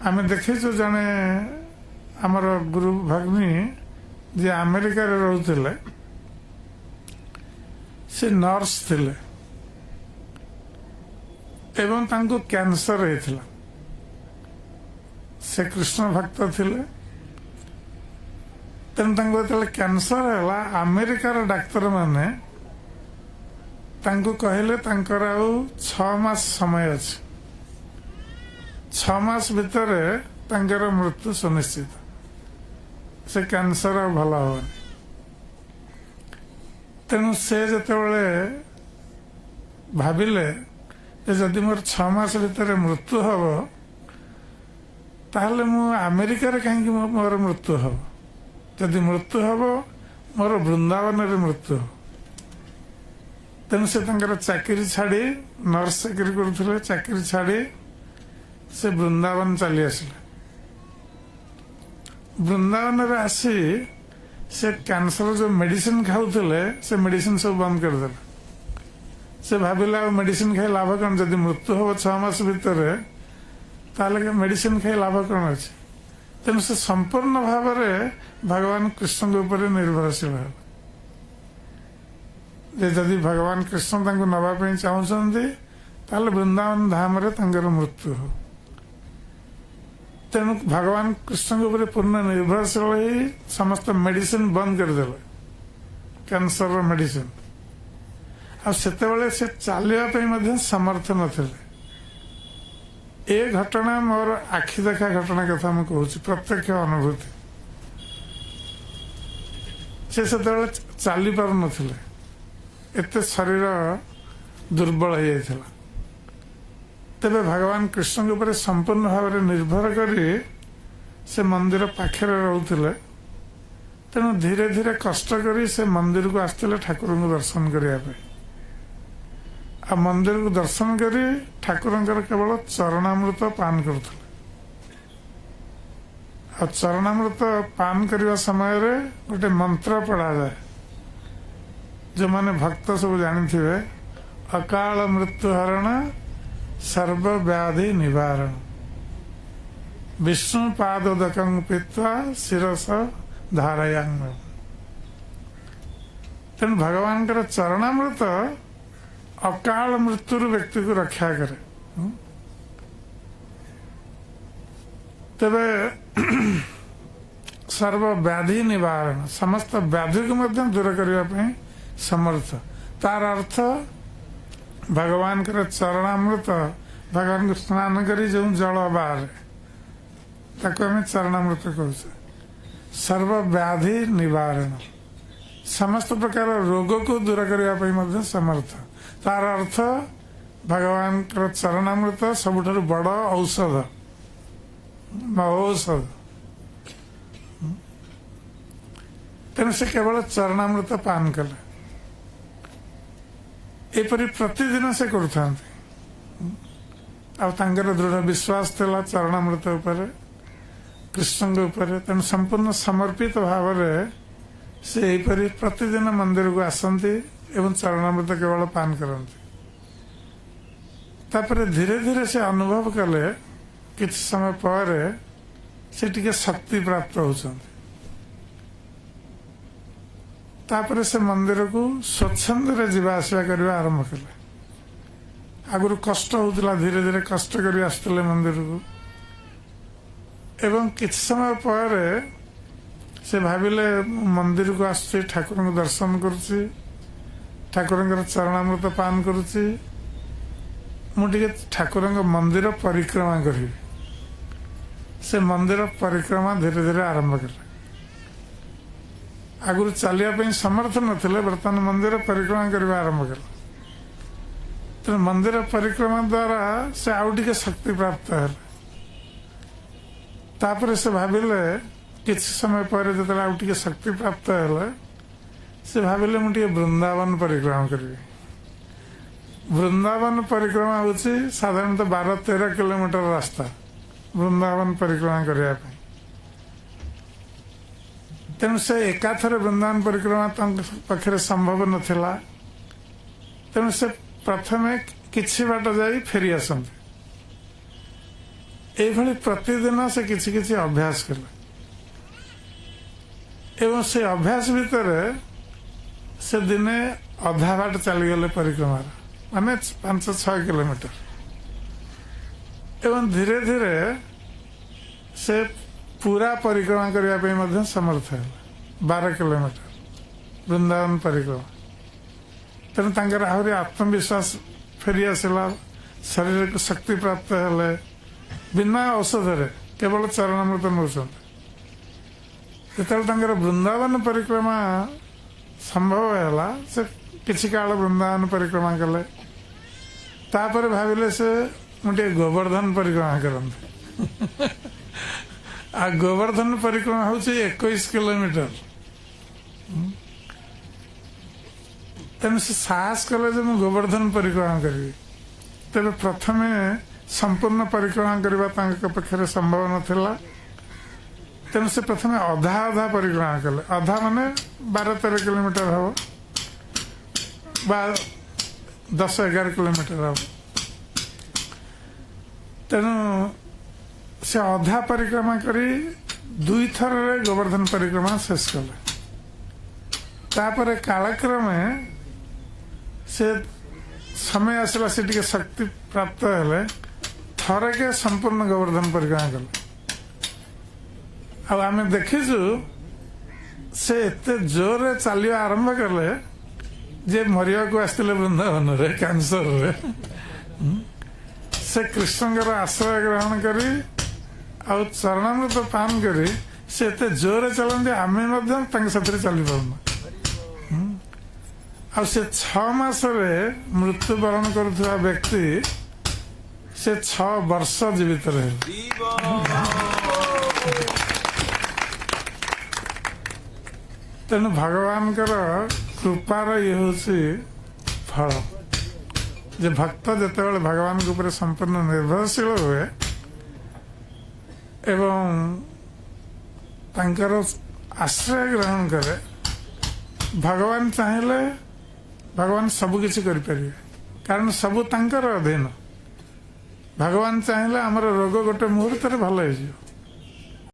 ଆମେ ଦେଖିଛୁ, ଜଣେ ଆମର ଗୁରୁ ଭଗ୍ନୀ ଯିଏ ଆମେରିକାରେ ରହୁଥିଲେ, ସେ ନର୍ସ ଥିଲେ ଏବଂ ତାଙ୍କୁ କ୍ୟାନ୍ସର ହେଇଥିଲା। ସେ କୃଷ୍ଣ ଭକ୍ତ ଥିଲେ। ତେଣୁ ତାଙ୍କୁ ଯେତେବେଳେ କ୍ୟାନ୍ସର ହେଲା, ଆମେରିକାର ଡାକ୍ତରମାନେ ତାଙ୍କୁ କହିଲେ ତାଙ୍କର ଆଉ 6 ମାସ ସମୟ ଅଛି, 6 ମାସ ଭିତରେ ତାଙ୍କର ମୃତ୍ୟୁ ସୁନିଶ୍ଚିତ, ସେ କ୍ୟାନ୍ସର ଆଉ ଭଲ ହେବନି। ତେଣୁ ସେ ଯେତେବେଳେ ଭାବିଲେ ଯେ ଯଦି ମୋର 6 ମାସ ଭିତରେ ମୃତ୍ୟୁ ହେବ, ତାହେଲେ ମୁଁ ଆମେରିକାରେ କାହିଁକି ମୋର ମୃତ୍ୟୁ ହେବ? ଯଦି ମୃତ୍ୟୁ ହେବ, ମୋର ବୃନ୍ଦାବନରେ ମୃତ୍ୟୁ ହେବ। ତେଣୁ ସେ ତାଙ୍କର ଚାକିରି ଛାଡ଼ି, ନର୍ସ ଚାକିରି କରୁଥିଲେ, ଚାକିରି ଛାଡ଼ି ସେ ବୃନ୍ଦାବନ ଚାଲି ଆସିଲେ। ବୃନ୍ଦାବନରେ ଆସି ସେ କ୍ୟାନ୍ସର ଯୋଉ ମେଡିସିନ ଖାଉଥିଲେ, ସେ ମେଡିସିନ ସବୁ ବନ୍ଦ କରିଦେଲେ। ସେ ଭାବିଲେ, ଆଉ ମେଡିସିନ ଖାଇ ଲାଭ କଣ? ଯଦି ମୃତ୍ୟୁ ହବ 6 ମାସ ଭିତରେ, ତାହେଲେ ମେଡିସିନ ଖାଇ ଲାଭ କଣ ଅଛି? ତେଣୁ ସେ ସମ୍ପୂର୍ଣ୍ଣ ଭାବରେ ଭଗବାନ କୃଷ୍ଣଙ୍କ ଉପରେ ନିର୍ଭରଶୀଳ ହେଲେ ଯେ ଯଦି ଭଗବାନ କୃଷ୍ଣ ତାଙ୍କୁ ନେବା ପାଇଁ ଚାହୁଁଛନ୍ତି, ତାହେଲେ ବୃନ୍ଦାବନ ଧାମରେ ତାଙ୍କର ମୃତ୍ୟୁ ହବ। ତେଣୁ ଭଗବାନ କୃଷ୍ଣଙ୍କ ଉପରେ ପୂର୍ଣ୍ଣ ନିର୍ଭରଶୀଳ ହେଇ ସମସ୍ତ ମେଡିସିନ ବନ୍ଦ କରିଦେଲେ, କ୍ୟାନ୍ସରର ମେଡିସିନ। ଆଉ ସେତେବେଳେ ସେ ଚାଲିବା ପାଇଁ ମଧ୍ୟ ସମର୍ଥ ନଥିଲେ। ଏ ଘଟଣା ମୋର ଆଖି ଦେଖା ଘଟଣା କଥା ମୁଁ କହୁଛି, ପ୍ରତ୍ୟକ୍ଷ ଅନୁଭୂତି। ସେ ସେତେବେଳେ ଚାଲି ପାରୁନଥିଲେ, ଏତେ ଶରୀର ଦୁର୍ବଳ ହେଇଯାଇଥିଲା। ତେବେ ଭଗବାନ କୃଷ୍ଣଙ୍କ ଉପରେ ସମ୍ପୂର୍ଣ୍ଣ ଭାବରେ ନିର୍ଭର କରି ସେ ମନ୍ଦିର ପାଖରେ ରହୁଥିଲେ। ତେଣୁ ଧୀରେ ଧୀରେ କଷ୍ଟ କରି ସେ ମନ୍ଦିରକୁ ଆସିଥିଲେ ଠାକୁରଙ୍କୁ ଦର୍ଶନ କରିବା ପାଇଁ। ଆଉ ମନ୍ଦିରକୁ ଦର୍ଶନ କରି ଠାକୁରଙ୍କର କେବଳ ଚରଣାମୃତ ପାନ କରୁଥିଲେ। ଆଉ ଚରଣାମୃତ ପାନ କରିବା ସମୟରେ ଗୋଟେ ମନ୍ତ୍ର ପଢ଼ାଯାଏ, ଯେଉଁମାନେ ଭକ୍ତ ସବୁ ଜାଣିଥିବେ, ଅକାଳ ମୃତ୍ୟୁ ହରଣ ସର୍ବବ୍ୟାଧି ନିବାରଣ ବିଷ୍ଣୁ ପାଦୋଦକଂ ପୀତ୍ୱା ଶିରସ ଧାରୟାମ୍ୟହମ୍। ତେଣୁ ଭଗବାନଙ୍କର ଚରଣାମୃତ ଅକାଳ ମୃତ୍ୟୁରୁ ବ୍ୟକ୍ତିକୁ ରକ୍ଷା କରେ। ତେବେ ସର୍ବ ବ୍ୟାଧି ନିବାରଣ, ସମସ୍ତ ବ୍ୟାଧିକୁ ମଧ୍ୟ ଦୂର କରିବା ପାଇଁ ସମର୍ଥ। ତାର ଅର୍ଥ, ଭଗବାନଙ୍କର ଚରଣାମୃତ, ଭଗବାନଙ୍କୁ ସ୍ନାନ କରି ଯେଉଁ ଜଳ ବାହାରେ, ତାକୁ ଆମେ ଚରଣାମୃତ କହୁଛେ। ସର୍ବ ବ୍ୟାଧି ନିବାରଣ, ସମସ୍ତ ପ୍ରକାର ରୋଗକୁ ଦୂର କରିବା ପାଇଁ ମଧ୍ୟ ସମର୍ଥ। ତାର ଅର୍ଥ, ଭଗବାନଙ୍କର ଚରଣାମୃତ ସବୁଠାରୁ ବଡ଼ ଔଷଧ, ମହୌଷଧ। ତେଣୁ ସେ କେବଳ ଚରଣାମୃତ ପାନ କଲେ। ଏପରି ପ୍ରତିଦିନ ସେ କରୁଥାନ୍ତି। ଆଉ ତାଙ୍କର ଦୃଢ଼ ବିଶ୍ୱାସ ଥିଲା ଚରଣାମୃତ ଉପରେ, କୃଷ୍ଣଙ୍କ ଉପରେ। ତେଣୁ ସମ୍ପୂର୍ଣ୍ଣ ସମର୍ପିତ ଭାବରେ ସେ ଏହିପରି ପ୍ରତିଦିନ ମନ୍ଦିରକୁ ଆସନ୍ତି ଏବଂ ଚରଣାମୃତ କେବଳ ପାନ କରନ୍ତି। ତାପରେ ଧୀରେ ଧୀରେ ସେ ଅନୁଭବ କଲେ, କିଛି ସମୟ ପରେ ସେ ଟିକେ ଶକ୍ତି ପ୍ରାପ୍ତ ହଉଛନ୍ତି। ତାପରେ ସେ ମନ୍ଦିରକୁ ସ୍ୱଚ୍ଛନ୍ଦରେ ଯିବା ଆସିବା କରିବା ଆରମ୍ଭ କଲେ। ଆଗରୁ କଷ୍ଟ ହଉଥିଲା, ଧୀରେ ଧୀରେ କଷ୍ଟ କରି ଆସୁଥିଲେ ମନ୍ଦିରକୁ। ଏବଂ କିଛି ସମୟ ପରେ ସେ ଭାବିଲେ, ମୁଁ ମନ୍ଦିରକୁ ଆସୁଛି, ଠାକୁରଙ୍କୁ ଦର୍ଶନ କରୁଛି, ଠାକୁରଙ୍କର ଚରଣାମୃତ ପାନ କରୁଛି, ମୁଁ ଟିକେ ଠାକୁରଙ୍କ ମନ୍ଦିର ପରିକ୍ରମା କରିବି। ସେ ମନ୍ଦିର ପରିକ୍ରମା ଧୀରେ ଧୀରେ ଆରମ୍ଭ କଲେ। ଆଗରୁ ଚାଲିବା ପାଇଁ ସମର୍ଥ ନଥିଲେ, ବର୍ତ୍ତମାନ ମନ୍ଦିର ପରିକ୍ରମା କରିବା ଆରମ୍ଭ କଲେ। ତେଣୁ ମନ୍ଦିର ପରିକ୍ରମା ଦ୍ୱାରା ସେ ଆଉ ଟିକେ ଶକ୍ତି ପ୍ରାପ୍ତ ହେଲେ। ତାପରେ ସେ ଭାବିଲେ, କିଛି ସମୟ ପରେ ଯେତେବେଳେ ଆଉ ଟିକେ ଶକ୍ତି ପ୍ରାପ୍ତ ହେଲେ, ସେ ଭାବିଲେ ମୁଁ ଟିକେ ବୃନ୍ଦାବନ ପରିକ୍ରମା କରିବି। ବୃନ୍ଦାବନ ପରିକ୍ରମା ହେଉଛି ସାଧାରଣତଃ 12-13 କିଲୋମିଟର ରାସ୍ତା ବୃନ୍ଦାବନ ପରିକ୍ରମା କରିବା ପାଇଁ। ତେଣୁ ସେ ଏକାଥରେ ବୃନ୍ଦାବନ ପରିକ୍ରମା ତାଙ୍କ ପାଖରେ ସମ୍ଭବ ନଥିଲା। ତେଣୁ ସେ ପ୍ରଥମେ କିଛି ବାଟ ଯାଇ ଫେରି ଆସନ୍ତି। ଏଇଭଳି ପ୍ରତିଦିନ ସେ କିଛି କିଛି ଅଭ୍ୟାସ କଲେ ଏବଂ ସେ ଅଭ୍ୟାସ ଭିତରେ ସେ ଦିନେ ଅଧା ବାଟ ଚାଲିଗଲେ ପରିକ୍ରମାର, ମାନେ 5-6 କିଲୋମିଟର। ଏବଂ ଧୀରେ ଧୀରେ ସେ ପୁରା ପରିକ୍ରମା କରିବା ପାଇଁ ମଧ୍ୟ ସମର୍ଥ ହେଲେ, 12 କିଲୋମିଟର ବୃନ୍ଦାବନ ପରିକ୍ରମା। ତେଣୁ ତାଙ୍କର ଆହୁରି ଆତ୍ମବିଶ୍ୱାସ ଫେରି ଆସିଲା, ଶରୀରକୁ ଶକ୍ତି ପ୍ରାପ୍ତ ହେଲେ। ବିନା ଔଷଧରେ କେବଳ ଚରଣାମୃତ ନେଉଛନ୍ତି। ଯେତେବେଳେ ତାଙ୍କର ବୃନ୍ଦାବନ ପରିକ୍ରମା ସମ୍ଭବ ହେଲା, ସେ କିଛି କାଳ ବୃନ୍ଦାବନ ପରିକ୍ରମା କଲେ। ତାପରେ ଭାବିଲେ ସେ, ମୁଁ ଟିକେ ଗୋବର୍ଦ୍ଧନ ପରିକ୍ରମା କରନ୍ତି। ଆଉ ଗୋବର୍ଦ୍ଧନ ପରିକ୍ରମା ହଉଛି 21 କିଲୋମିଟର। ତେଣୁ ସେ ସାହସ କଲେ ଯେ ମୁଁ ଗୋବର୍ଦ୍ଧନ ପରିକ୍ରମା କରିବି। ତେବେ ପ୍ରଥମେ ସମ୍ପୂର୍ଣ୍ଣ ପରିକ୍ରମା କରିବା ତାଙ୍କ ପକ୍ଷରେ ସମ୍ଭବ ନଥିଲା। ତେଣୁ ସେ ପ୍ରଥମେ ଅଧା ଅଧା ପରିକ୍ରମା କଲେ। ଅଧା ମାନେ 12-13 କିଲୋମିଟର ହବ ବା 10-11 କିଲୋମିଟର ହବ। ତେଣୁ ସେ ଅଧା ପରିକ୍ରମା କରି ଦୁଇଥରରେ ଗୋବର୍ଦ୍ଧନ ପରିକ୍ରମା ଶେଷ କଲେ। ତାପରେ କାଳକ୍ରମେ ସେ ସମୟ ଆସିଲା, ସେ ଟିକେ ଶକ୍ତି ପ୍ରାପ୍ତ ହେଲେ, ଥରକେ ସମ୍ପୂର୍ଣ୍ଣ ଗୋବର୍ଦ୍ଧନ ପରିକ୍ରମା କଲେ। ଆଉ ଆମେ ଦେଖିଛୁ, ସେ ଏତେ ଜୋରରେ ଚାଲିବା ଆରମ୍ଭ କଲେ ଯେ ମରିବାକୁ ଆସିଥିଲେ ବୃନ୍ଦାବନରେ କ୍ୟାନ୍ସରରେ, ସେ କୃଷ୍ଣଙ୍କର ଆଶ୍ରୟ ଗ୍ରହଣ କରି ଆଉ ଚରଣାମୃତ ପାନ କରି ସେ ଏତେ ଜୋରରେ ଚାଲନ୍ତି, ଆମେ ମଧ୍ୟ ତାଙ୍କ ସାଥିରେ ଚାଲିପାରୁନୁ। ଆଉ ସେ 6 ମାସରେ ମୃତ୍ୟୁବରଣ କରୁଥିବା ବ୍ୟକ୍ତି, ସେ 6 ବର୍ଷ ଜୀବିତ ରହିଲେ। ତେଣୁ ଭଗବାନଙ୍କର କୃପାର ଇଏ ହେଉଛି ଫଳ ଯେ ଭକ୍ତ ଯେତେବେଳେ ଭଗବାନଙ୍କ ଉପରେ ସମ୍ପୂର୍ଣ୍ଣ ନିର୍ଭରଶୀଳ ହୁଏ ଏବଂ ତାଙ୍କର ଆଶ୍ରୟ ଗ୍ରହଣ କରେ, ଭଗବାନ ଚାହିଁଲେ ଭଗବାନ ସବୁ କିଛି କରିପାରିବେ, କାରଣ ସବୁ ତାଙ୍କର ଅଧୀନ। ଭଗବାନ ଚାହିଁଲେ ଆମର ରୋଗ ଗୋଟେ ମୁହୂର୍ତ୍ତରେ ଭଲ ହେଇଯିବ।